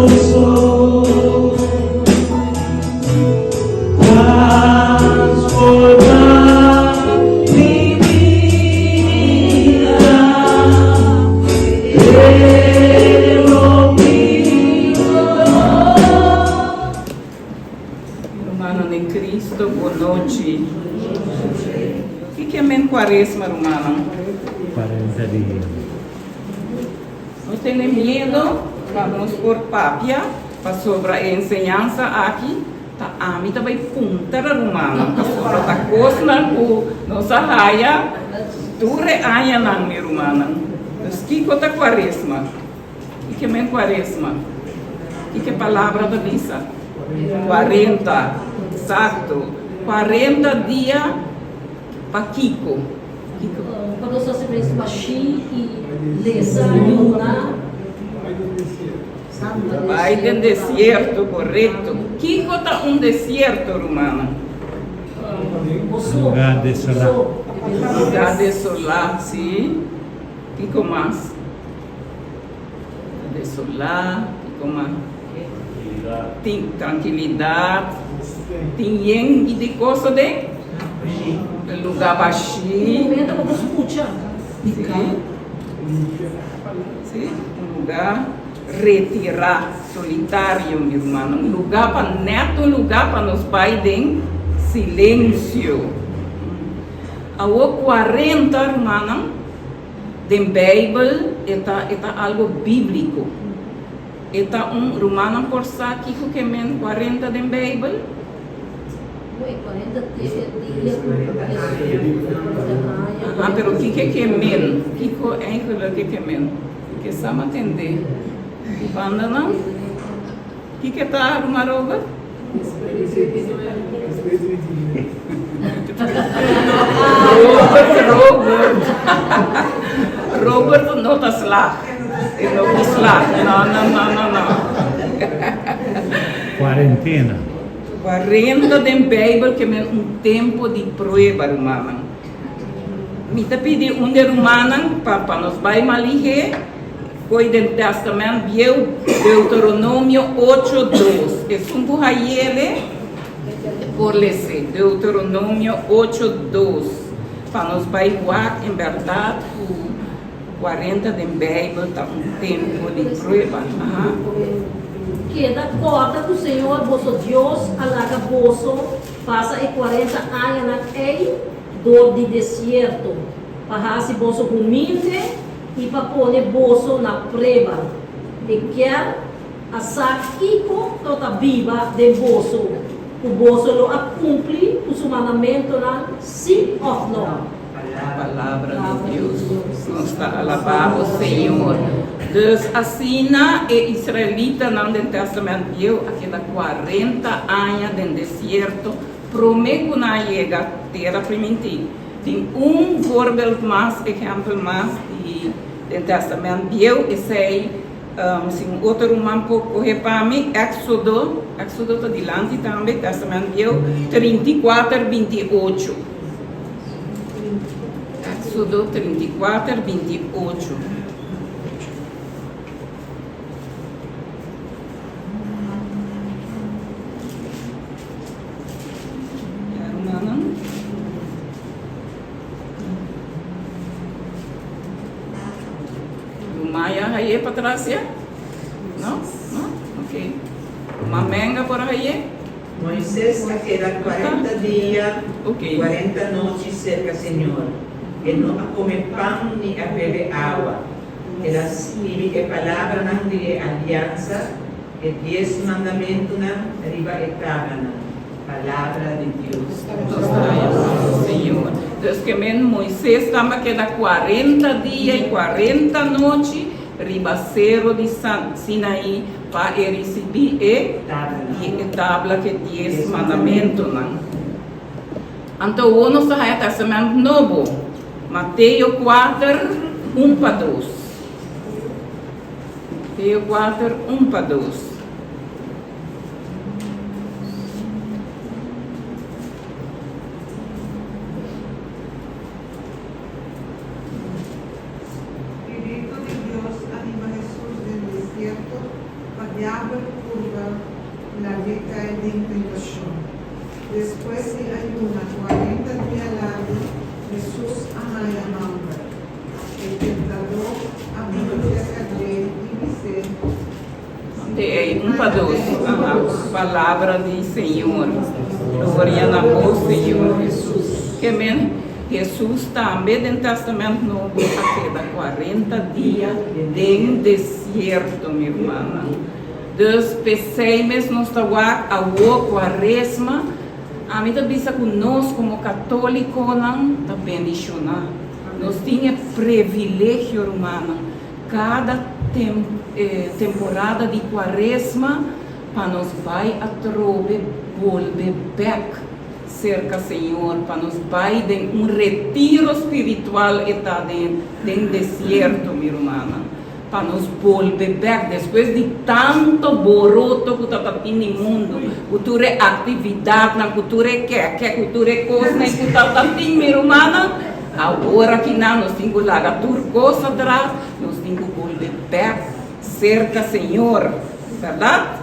boso transformá mi bida te lo pido. Rumannan den Cristo, bon nochi. Kiko men Cuaresma, rumannan? 40 dia. No tene miedo pa nos por papia pasobra e enseñansa aki ta ami ta bai puntra rumannan pasobra ta kosnan ku nos a haya tur e añanan mi rumannan. Dus kiko ta kuaresma? Kiko men kuaresma? Kiko e palabra ta bisa? 40, eksakto. 40 dia pa kiko? Kiko? Pa nos hasi mes bashí i lesa, yuna. Bai den desierto, korekto. Kiko ta un desierto, rumannan? Lugá desolá. Lugá desolá, sí. Kiko mas? Desolá, kiko mas? Tin trankilidat, tin yen di kos aden? Lugá bashí. Un momento pa bo skucha. Sí, sí, un lugá retirá, solitario, mi rumannan. Un lugá pa nèt un lugá pa nos bai den silensio. Awor 40, rumannan, den Beibel e ta e ta algo bíbliko. E ta un rumannan por sa kiko ke men 40 den Beibel? Aha, pero kiko ke men? Kiko eigenlijk e ke men? Ke sa mi a tende di bandanan? Kiko ta, ruman Robert? Robert, Robert. Robert no ta slag. E no por slag. No, no, no, no, no. Cuarentena. 40 den Bijbel ke men un tempo di prueba, rumannan. Mi ta pidi un de rumannan pa pa nos bai malihé. Koe den Testament Bieu, Deuteronomio ocho, dos. Esun ku hayele por lese Deuteronomio ocho, dos, pa nos bai wak en bèrdat ku 40 den Beibel ta un tempu di prueba. Aha. Keda kòrda ku Señor boso Dios a laga boso pasa e 40 añanan ei dor di desierto, pa hasi boso humilde i pa pone boso na prueba. E kier a sa kiko lo ta biba den boso, ku boso lo a kumpli ku su mandamentonan sí òf nò. Palabra di Dios. Nos ta alabá bo, Señor. Dus asina e israelitanan den Testament Bieu a keda 40 aña den desierto promé ku nan a yega Tera Primintí. Tin un voorbeeld mas, ehempel mas di den Testament Bieu, esei si un otro ruman por coge pa mi, Exodo, Exodo ta dilanti tambe, Testament Bieu, 34, 28. Exodo 34, 28. Ya rumannan. Ruman ya haye patras ya? No? No? Ok. Ruman Menga por haye? Moises a keda 40 dia Ok. i 40 nochi serka Señor. E no a kome pan ni a bebe awa. El a skibi e palabranan di e aliansa, E dies mandamentunan riba e tablanan, Palabra di Dios. Nos ta alabá Señor. Dus ke men Moises tamba keda 40 dia i 40 nochi riba sero di Sinaí pa e risibí e tabla ke dies mandamentunan. Anto awor nos ta haya Testament Nobo, Mateo 4, 1 pa 2. Mateo 4, 1 pa 2. Spiritu di Dios a hiba Hesus den desierto pa diabel purba lag'é kai den tentashon. Despues di a yuna kuarenta dia largu, Hesus a haña hamber. E tentadó a bini serka dje i bis'é, Si Te ei un pa dos. Aha, palabra di Señor. Gloria na bo, Señor Hesus. Ke men, Hesus tambe den Testament Nobo a keda kuarenta dia den desierto, mi rumannan. Dus p'esei mes nos ta wak awo kuaresma, ami ta bisa ku nos komo katólikonan ta bendishoná. Nos tin e previlegio, rumannan, kada temporada di kuaresma pa nos bai atrobe bolbe bèk serka Señor, pa nos bai den un retiro spiritual e ta den desierto, mi rumannan. Pa nos bolbe bek despues di tanto boroto ku ta tatin di mundu, ku tur e aktividatnan, ku tur e kèkè, ku tur e kosnan ku ta tatin, mi rumannan, awor akinan nos tin ku laga tur kos atras, nos tin ku bolbe bek serka Señor, bèrdat?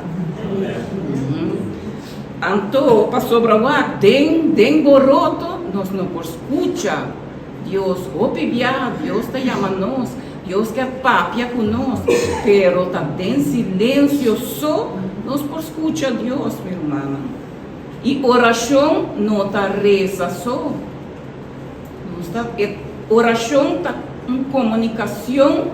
Anto, pasobra wak, den den boroto nos no por skucha Dios. Hopi biaha Dios ta yama nos. Dios kier papia ku nos, pero ta den silensio so nos por skucha Dios, mi rumannan. I orashon no ta resa so. Nos ta, e orashon ta un komunikashon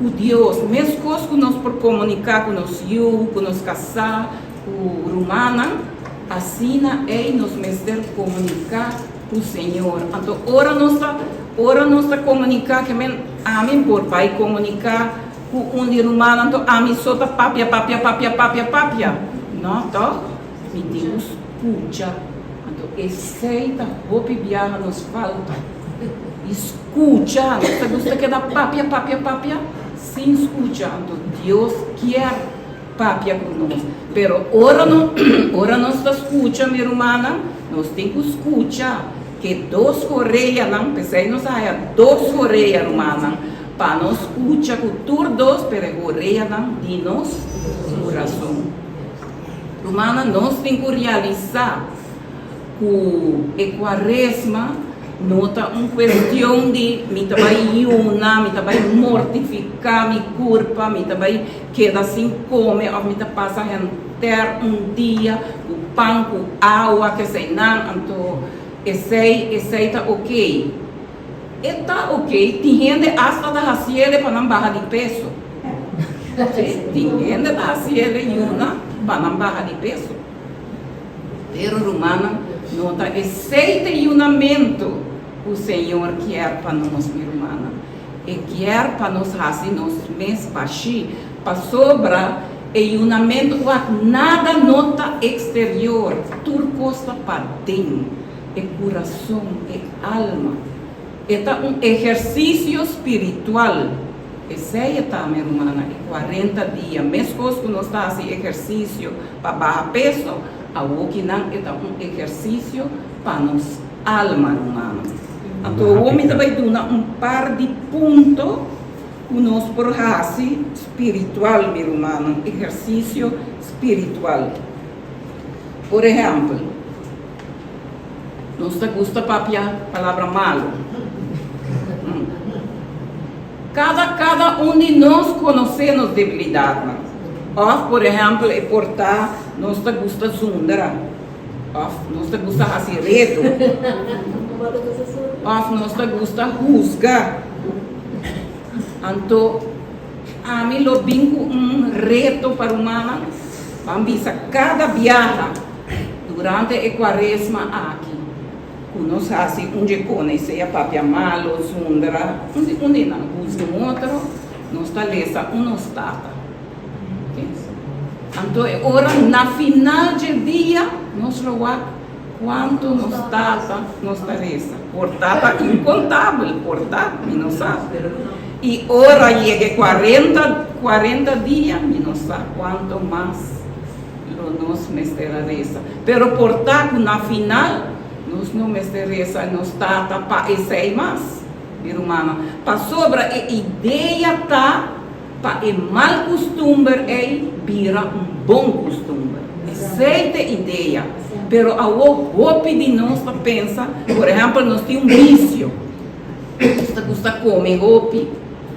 ku Dios, meskos ku nos por komuniká ku nos yu, ku nos kasá, ku rumannan, asina ei nos mester komuniká ku Señor. Anto ora nos ta ora nos ta komuniká ke men ami por bai komuniká ku un di rumannan anto ami so ta papia papia papia papia papia. No tòg? Mi tin ku skucha. Anto esei ta hopi biaha nos falta di skucha. Nos ta gusta keda papia papia papia sin skucha. Anto Dios kier papia ku nos. Pero ora no ora nos ta skucha, mi rumannan, nos tin ku skucha ke dos oreanan, p'esei nos a haya dos orea, rumannan, pa nos skucha ku tur dos, pero e oreanan di nos kurason. Rumannan, nos tin ku realisá ku e kuaresma no ta un kuestion di mi ta bai yuna, mi ta bai mortifiká mi kurpa, mi ta bai Keda sin kome òf mi ta pasa henter un dia ku pan ku awa keseinan, anto esei esei ta okey. E ta okey, tin hende asta ta hasiele pa nan baha di peso. Si, tin hende ta hasiele yuna pa nan baha di peso. Pero rumannan, no ta esei ta e yunamentu ku Señor kier pa nos, mi rumannan. E kier pa nos hasi nos mes bashí, pasobra e yunamentu wak nada no ta eksterior, tur kos ta paden, e kurason, e alma. E ta un ehersisio spiritual. Esei e ta, mi rumannan, e kuarenta dia. Meskos ku nos ta hasi ehersisio pa baha peso, awokinan e ta un ehersisio pa nos alma, rumannan. Anto awor mi ta bai duna un par di punto ku nos por hasi spiritual, mi rumannan, ehersisio spiritual. Por ehèmpel, nos ta gusta papia palabra malu. Kada kada un di nos konosé nos debilidatnan. Òf, por ehèmpel, e por ta nos ta gusta zundra. Òf nos ta gusta hasi reto. Òf nos ta gusta husga. Anto ami lo bin ku un reto pa rumannan, ban bisa kada biaha durante e kuaresma aki ku nos hasi un dje kone, sea papia malo, zundra, un di un di nan, husga un otro, nos ta lesa un nos tata. Anto e ora na final dje dia nos lo wak cuanto nos tata nos ta reza. Por ta ta incontabel, por ta, mi no sa. Y ora yega e cuarenta, cuarenta dia, mi no sa cuanto mas lo nos mester a reza. Pero por ta cu na final nos no mester reza nos tata pa esey mas, mi rumannan. Pasobra e idea ta. Pa e mal kustumber ei bira un bon kustumber. Esei ta e idea. Pero awor hopi di nos ta pensa, por ehèmpel nos tin un bisio, nos ta gusta kome hopi,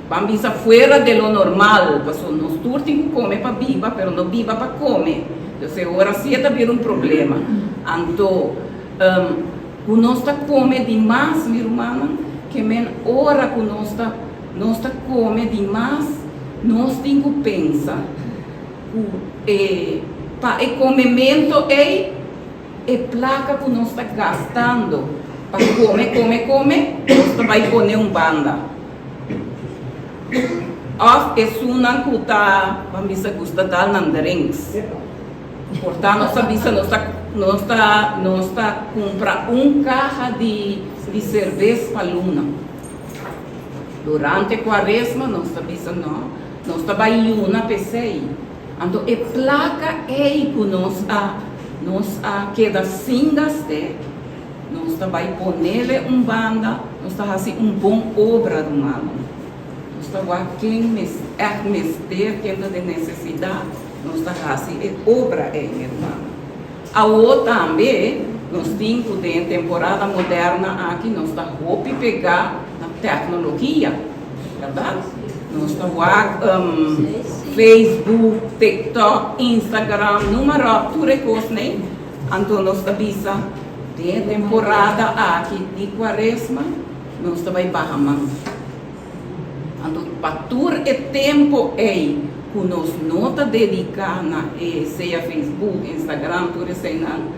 ban bisa fuera de lo normal, pasobra nos tur tin ku kome pa biba, pero no biba pa kome. Entonces e ora si e ta bira un problema. Anto ku nos ta kome di mas, mi rumannan, ke men ora ku nos ta Nos ta kome di mas, nos tin ku pensa ku e pa e komemento ei, e plaka ku nos ta gastando pa kome, kome, kome, nos ta bai pone un banda. Òf esunnan ku ta, ban bisa, gusta dal nan drinks. Por ta nos ta bisa nos ta nos ta nos ta kumpra un kaha di di serbes pa luna. Durante Cuaresma nos ta bisa no, nos ta bai yuna p'esei. Anto e placa ei cu nos a nos a keda sin gast'é, nos ta bai ponele un banda, nos ta haci un bon obra, rumannan. Nos ta wak ken mes ègt mester, ken ta den necesidad, nos ta haci e obra ei, mi rumannan. Awo tambe nos tin ku den e temporada moderna aki nos ta hopi pegá na teknologia, bèrdat? Nos ta wak Facebook, TikTok, Instagram, numa ròp, tur e kosnan. Anto nos ta bisa den e temporada aki di Kuaresma nos ta bai baha man. Anto pa tur e tempo ei ku nos no ta dediká na e sea Facebook, Instagram, tur eseinan,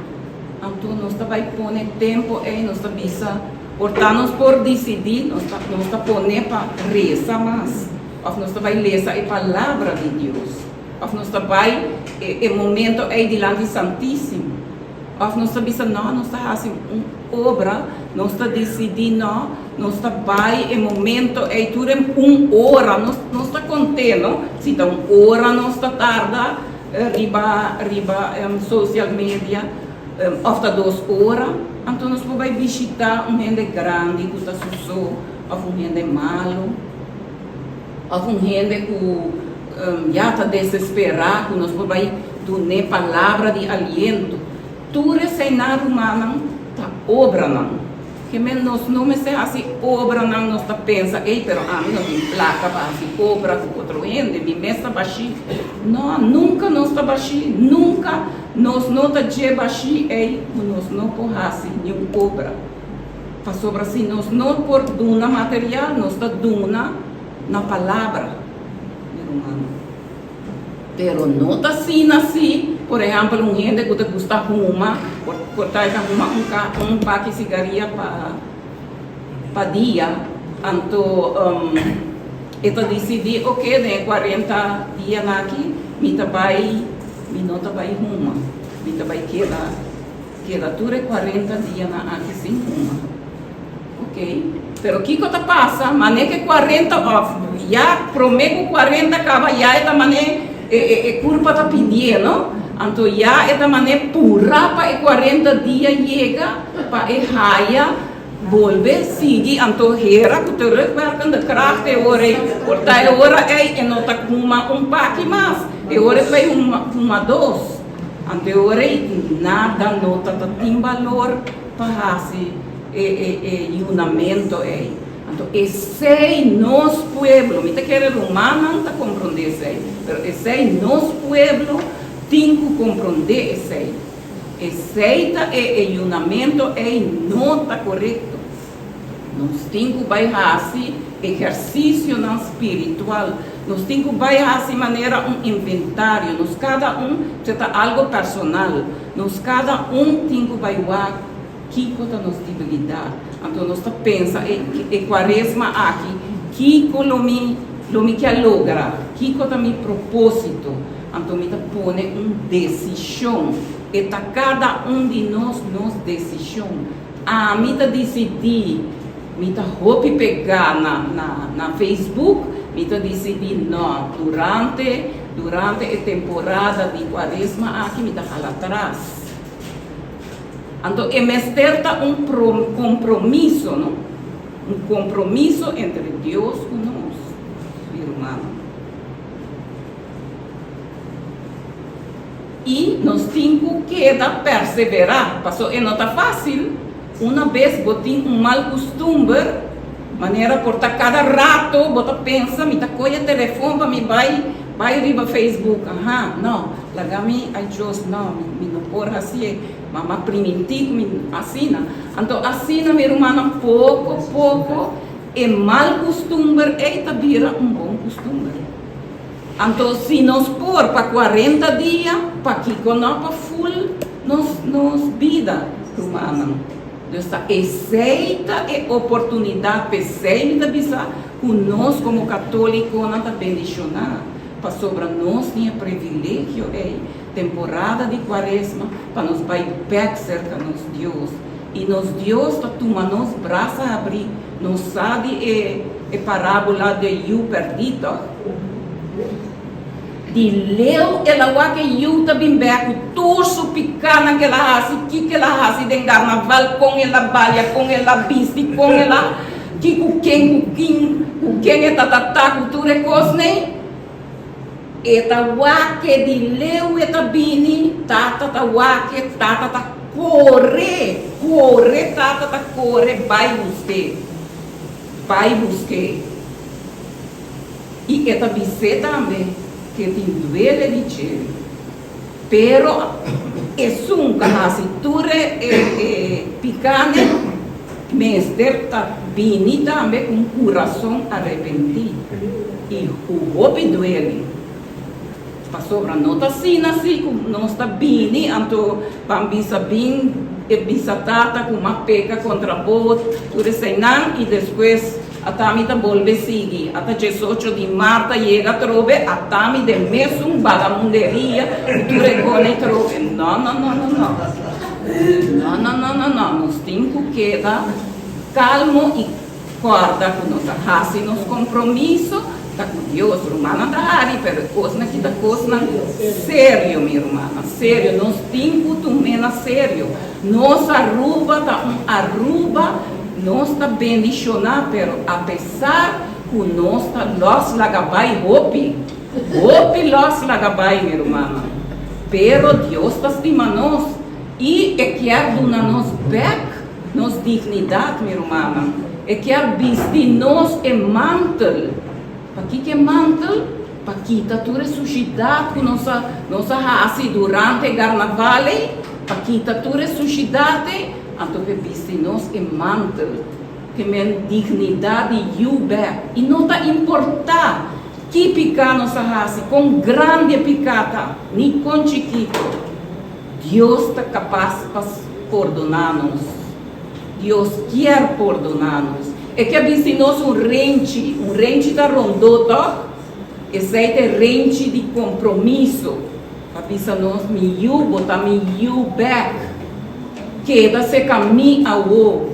anto nos ta bai pone tempo ei, nos ta bisa por ta nos por disidí, nos ta nos ta pone pa resa mas, òf nos ta bai lesa e palabra di Dios, òf nos ta bai e e momento ei dilanti Santísimo. Òf nos ta bisa, No, nos ta hasi un obra, nos ta disidí, no, nos ta bai e momento ei tur en un ora, nos nos ta kont'é, no? Si ta un ora nos ta tarda riba riba social media òf ta dos ora, anto nos por bai bishitá un hende grandi ku ta su so òf un hende malu òf un hende ku ya ta desesperá ku nos por bai Dun'é palabra di aliento. Tur eseinan, rumannan, ta obranan. Ke men nos no mester hasi obranan, nos ta pensa, ey, pero ami no tin plaka pa hasi obra ku otro hende, mi mes ta bashí. No, nunka nos ta bashí, nunka nos no ta dje bashí ey ku nos no por hasi niun obra. Pasobra si nos no por duna material, nos ta duna na palabra, mi rumannan. Pero no ta asina si, por ehèmpel, un hende ku ta gusta huma, por por ta e ta huma un ka un paki sigaria pa pa dia, anto e ta disidí, oke, den e kuarenta dianan aki mi ta bai, mi no ta bai huma, mi ta bai keda keda tur e kuarenta dianan aki sin huma. Ok, pero kiko ta pasa? Mane ke kuarenta òf ya promé ku kuarenta kaba ya e ta mane e e e kurpa ta pidié no? Anto ya e ta mane purá pa e kuarenta dia yega pa e haya bolbe sigui anto hera ku terugwerkende kracht e ora ei por ta e ora ei e no ta huma un paki mas e ora e ta bai huma huma dos anto e ora ei nada no ta ta tin balor pa hasi e e e yunamento ei. Anto esei nos pueblo, mi ta kere rumannan ta komprondé esei, pero esei nos pueblo tin ku komprondé esei. Esei ta e e yunamento ei no ta korekto. Nos tin ku bai hasi ehersisionan spiritual. Nos tin ku bai hasi manera un inventario. Nos kada un, esei ta algo personal, nos kada un tin ku bai wak Kiko ta nos debilidat? Anto nos ta pensa e e kuaresma aki, kiko lo mi lo mi ke a logra? Kiko ta mi propósito? Anto mi ta pone un desishon. E ta kada un di nos nos desishon. Ami ta disidí, mi ta hopi pegá na na na Facebook, mi ta disidí no, durante durante e temporada di kuaresma aki mi ta hala tras. Anto e mester ta un compromiso, no? Un compromiso entre Dios cu nos, mi rumannan. I nos tin ku keda perseverá, paso e no ta fásil. Una bes bo tin un mal kustumber, manera por ta kada rato bo ta pensa mi ta kohe telefon pa mi bai bai riba Facebook, aha, no, laga mi, ay Dios, no, mi mi no por hasié, mama primintí ku mi asina. Anto asina mi rumannan poko poko e mal kustumber ei ta bira un bon kustumber. Anto si nos por pa cuarenta dia, pakico no pa full nos nos bida, rumannan? Dus ta esey ta e oportunidad, p'esey mi ta bisa cu nos como catoliconan ta bendiciona, pasobra nos tin e privilegio ey, temporada di cuaresma, pa nos bay bek cerca nos Dios. Y nos Dios ta tuma nos brasa habri, nos sa di e e parabola de yu perdi toch? Di leu el a wak e yu ta bin bek ku tur su pikanan ku el a hasi, kiko el a hasi den garnaval, kon el a balia, kon el a bisti, kon el a ki ku ken ku kin ku ken e ta ta ku tur e kosnan. E ta wak-e di leu e ta bini, tata ta wak-e, tata ta kore, kore tata ta kore bai busk'é, bai busk'é. I e ta bis'é tambe ku e tin duele di dje. Pero esun ku a hasi tur e e pikánan mester ta bini tambe ku un kurason arepentí i ku hopi duele. Pasobra no ta asina si ku nos ta bini anto ban bisa bin e bisa tata ku m'a peka kontra bo tur eseinan i despues Ata mi ta bolbe sigui. Ata diesocho di mart a yega atrobe, ata mi den mesun bagamunderia ku tur e kone atrobe. No, no, no, no, no. No, no, no, no, no. Nos tin ku keda kalmo i kòrda ku nos a hasi nos kompromiso ta ku Dios. Rumannan ta hari, pero e kosnan aki ta kosnan serio, mi rumannan, serio. Nos tin ku tum'é na serio. Nos Aruba ta un Aruba nos ta bendiciona pero apesar cu nos ta los laga bay hopi hopi los laga bay mi rumannan pero Dios ta stima nos y e kier duna nos bek nos dignidad mi rumannan e kier bisti nos e mantel. Pakiko e mantel? Pa kita tur e sushidat ku nos a nos a hasi durante e garnaval ei, pa kita tur e sushidat ei, anto p'e bisti nos e mantel, ke men dignidat di yu bèk. I no ta importá ki piká nos a hasi, kon grandi e piká ta, ni kon chikito, Dios ta kapas pa pordoná nos. Dios kier pordoná nos. E ke bisti nos un renchi. Un renchi ta rondó, tòg? Esei ta e renchi di kompromiso pa bisa nos, Mi yu, bo ta mi yu bèk. Keda serka mi awó.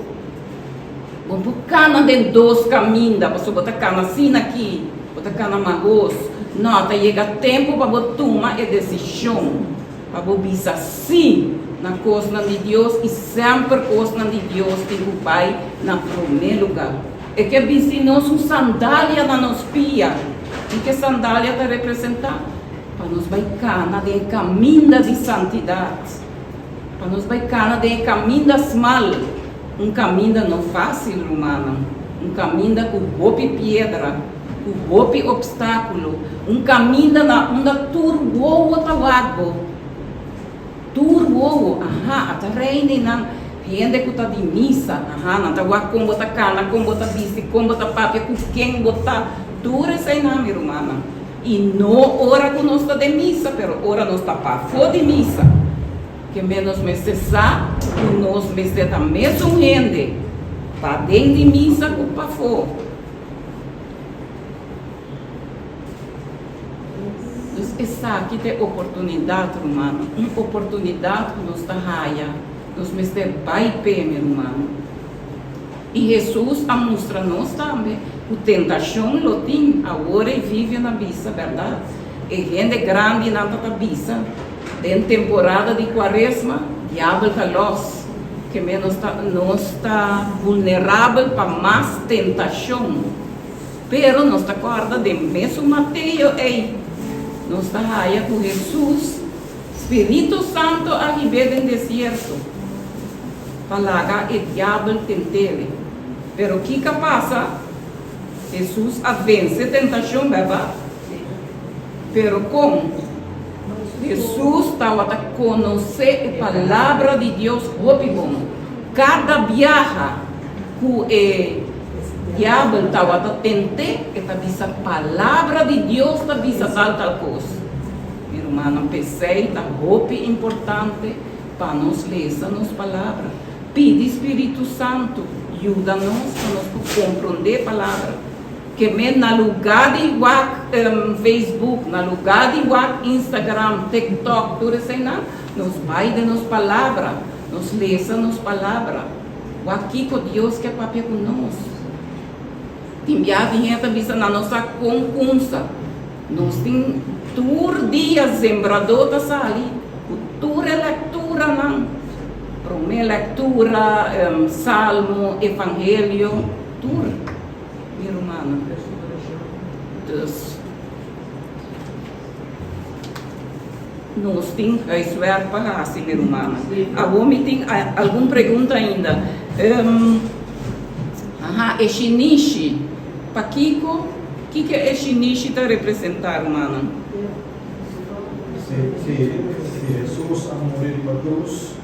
Bo por kana den dos kaminda, pasobra bo ta kana asina aki, bo ta kana mahos. Nò, ta yega tempu pa bo tuma e desishon. Pa bo bisa sí na kosnan di Dios i semper kosnan di Dios tin ku bai na promé lugá. E ke bisti nos un sandalia na nos pia. Kiko e sandalia ta representá? Pa nos bai kana den e kaminda di santidat. Pa nos bai kana den e kaminda smal. Un kaminda no fásil, rumannan. Un kaminda ku hopi piedra. Ku hopi opstákulo, un kaminda na unda tur wowo ta wak bo. Tur wowo, aha, a ta reina einan hende ku ta di misa, aha, nan ta wak kon bo ta kana, kon bo ta bisti, kon bo ta papia, ku ken bo ta, tur eseinan, mi rumannan. I no ora ku nos ta den misa, pero ora nos ta pafó di misa. Ke men nos mester sa ku nos mester ta mesun hende paden di misa ku pafó. Dus esaki ta e oportunidat, rumannan, un oportunidat ku nos ta haya, nos mester bai p'e, mi rumannan. I Hesus a mustra nos tambe ku tentashon lo tin. Awor ei Vivian a bisa, bèrdat? E hende grandinan ta ta bisa, den temporada di kuaresma, diabel ta lòs. Ke men nos ta nos ta vulnerabel pa mas tentashon. Pero nos ta kòrda den mesun Mateo ei, nos ta haya ku Hesus Spirito Santo a hib'é den desierto pa laga e diabel tent'El. Pero kiko a pasa? Hesus a vense tentashon, bèrdat? Pero kon? Hesus tabata konosé e Palabra di Dios hopi bon. Kada biaha ku e Diabel tabata tent'é, e ta bisa, Palabra di Dios ta bisa tal tal kos. Mi rumannan, p'esei ta hopi importante pa nos lesa nos Palabra. Pidi Spiritu Santu yuda nos pa nos por komprondé Palabra. Ke men na lugá di wak Facebook, na lugá di wak Instagram, TikTok, tur eseinan, nos bai den nos Palabra, nos lesa nos Palabra. Wak kiko Dios ke papia ku nos. Tin bia tin hende ta bisa nan no sa kon kumsa. Nos tin tur dia Sembradó ta sali ku tur e lekturanan, promé lektura, Salmo, Evangelio, tur, mi rumannan. Dus nos tin huiswerk pa hasi, mi rumannan. Awor mi tin algun pregunta ainda. Aha, e shinishi, pakiko? Kiko e shinishi ta representá, rumannan? Si, si, si Hesus a muri riba krus,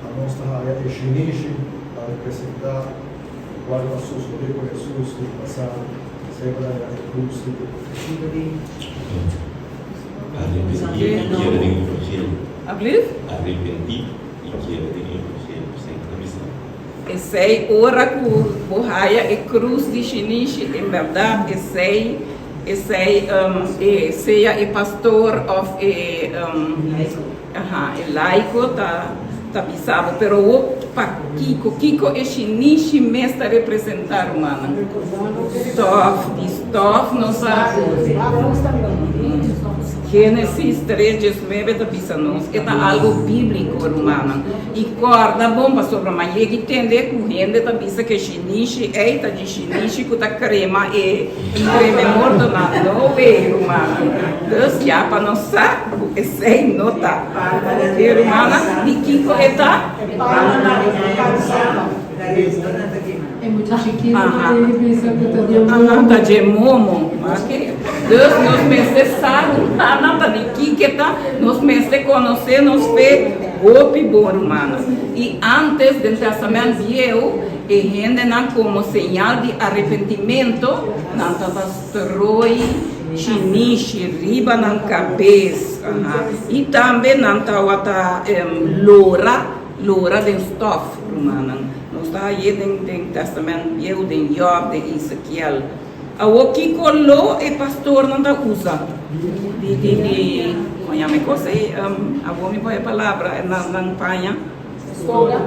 anos ta haya e shinishi pa representá lokual a sosodé ku Hesus den pasado, esei pa ta haya e krus di. Arepentí i kere den evangelio. Ablief? Arepentí i kere den evangelio, esei ta bisa. Esei ora ku bo haya e krus di shinishi, en bèrdat esei, esei e sea e pastor òf e aha, e laiko ta ta bisa bo. Pero wou pakiko? Kiko e shinishi mes ta representá, rumannan? Stòf, di stòf nos a Génesis tres diesnuebe ta bisa nos, e ta algu bíbliko, rumannan. I kòrda bon pasobra ma yegi tende ku hende ta bisa ku e shinishi ei ta di shinishi ku ta krema e krema e mortonan. No way, rumannan. Dus ya pa nos sa ku esei no ta. E rumannan, di kiko e ta? Aha. Ta dje momo. Dus nos mester sa rumannan ta di kiko ta. Nos mester konosé nos fe. Hopi bon rumannan. I antes den Testament Bieu e hendenan komo señal di arepentimentu nan tabata stroi shinishi riba nan kabes i tambe nan tabata lora lora den stof rumannan. Nos ta haye den den Testament Bieu den Job den Ezekiel. Awor ki koló e pastornan ta usa? Di di di kon yama e kos ei? Awor mi por e palabra nan nan paña. Stola.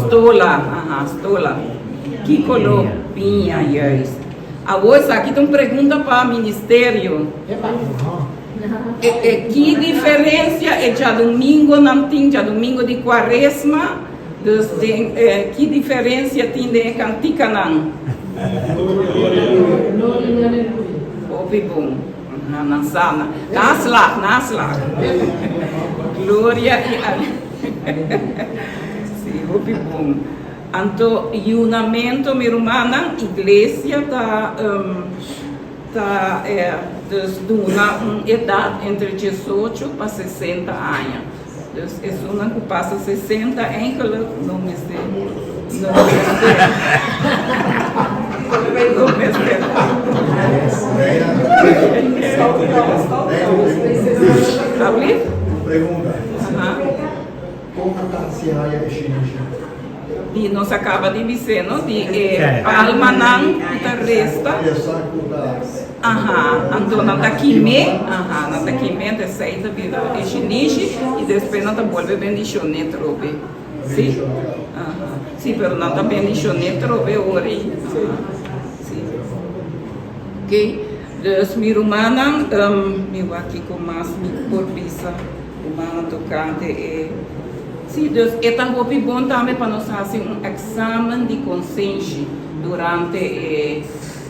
Stola, aha, stola. Ki koló? Piña, juist. Awor esaki ta un pregunta pa ministerio. E e ki diferensia e djadumingonan tin, djadumingo di kuaresma? Dus den ki diferencia tin den e cantikanan? Hopi bon. Nan sa nan. Naslag, naslag. Gloria y Si, hopi bon. Anto yunamento mi rumannan, iglesia ta ta dus duna un edad entre diesocho pa sesenta aña. Dus esunnan ku pasa 60 eigenlijk no mester no mester no mester. Alsjeblieft. Pregunta. Aha. Kon a ta si haya e shinishi? Di nos a kaba di bis'é no di e palmanan ku ta resta. Aha, anto nan ta kim'é, aha, nan ta kim'é, anto esei ta bira e shinishi i despues nan ta bolbe bendishon'é trobe. Si? Aha, si, pero nan ta bendishon'é trobe ora ei. Aha, si. Ok, dus mi rumannan, mi wak kiko mas mi por bisa rumannan tokante e. Si, dus e ta hopi bon tambe pa nos hasi un eksamen di konsenshi durante e.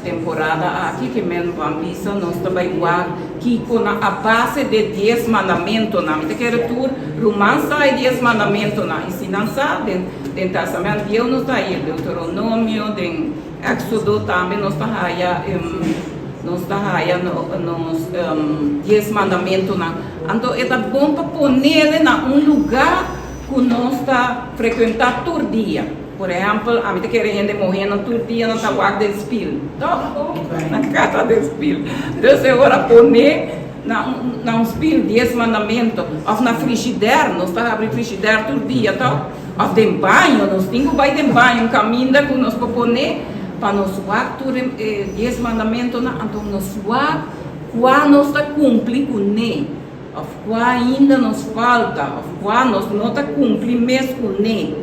Temporada aki ke men ban bisa nos ta bai wak kiko nan a base de dies mandamentonan. Mi ta kere tur ruman sa e dies mandamentonan, i si nan sa, den den Testament Bieu nos ta haya Deuteronomio, den Exodo tambe nos ta haya nos ta haya nos dies mandamentonan. Anto e ta bon pa ponele na un luga ku nos ta frekuentá tur dia. Por ehèmpel, ami ta kere hende mohénan tur dia nan ta wak den spil. Tòg? Nan kasa den spil. Dus e ora pone na un na un spil dies mandamento. Òf na frishidèr, nos ta habri frishidèr tur dia, tòg? Òf den baño, nos tin ku bai den baño, un kaminda ku nos por pone pa nos wak tur e dies mandamentonan, anto nos wak kua nos ta kumpli kuné. Of kua ainda nos falta, of kua nos no ta kumpli mes kuné.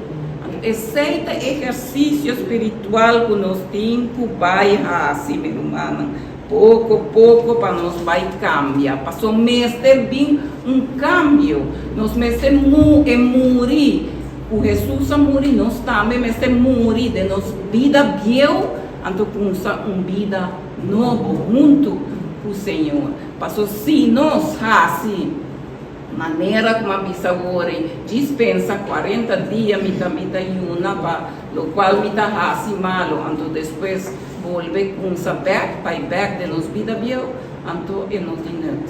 Anto esei ta ehersisio spiritual ku nos tin ku bai hasi, mi rumannan, poko poko pa nos bai kambia. Paso mester bin un kambio. Nos mester mu e muri ku Hesus a muri, nos tambe mester muri den nos bida bieu, anto kumsa un bida nobo huntu ku Señor. Paso si nos hasi manera ku a bisa awor ei, djis pensa 40 dia mi ta mi ta yuna pa lokual mi ta hasi malu, anto despues bolbe kumsa bèk, bai bèk den nos bida bieu, anto e no tin nut,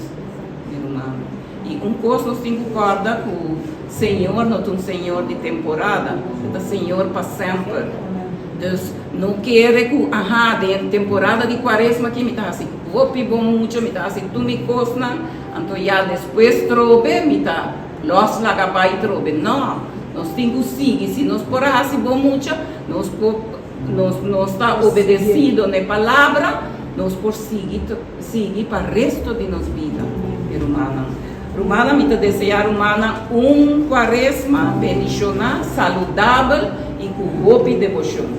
mi ruman. I un kos nos tin ku kòrda ku Señor no ta un Señor di temporada, e ta Señor pa semper. Dus no kere ku aha den temporada di kuaresma aki mi ta hasi Hopi bon mucha, mi ta hasi tur mi kosnan, anto ya despues trobe mi ta lòs laga bai trobe. No, nos tin ku sigui. Si nos por a hasi bon mucha, nos por, nos, nos ta obedesido na e palabra, nos por sigui, sigui pa resto di nos bida, mi rumannan. Rumannan, mi ta deseá rumannan un kuaresma bendishoná, saludabel i ku hopi deboshon.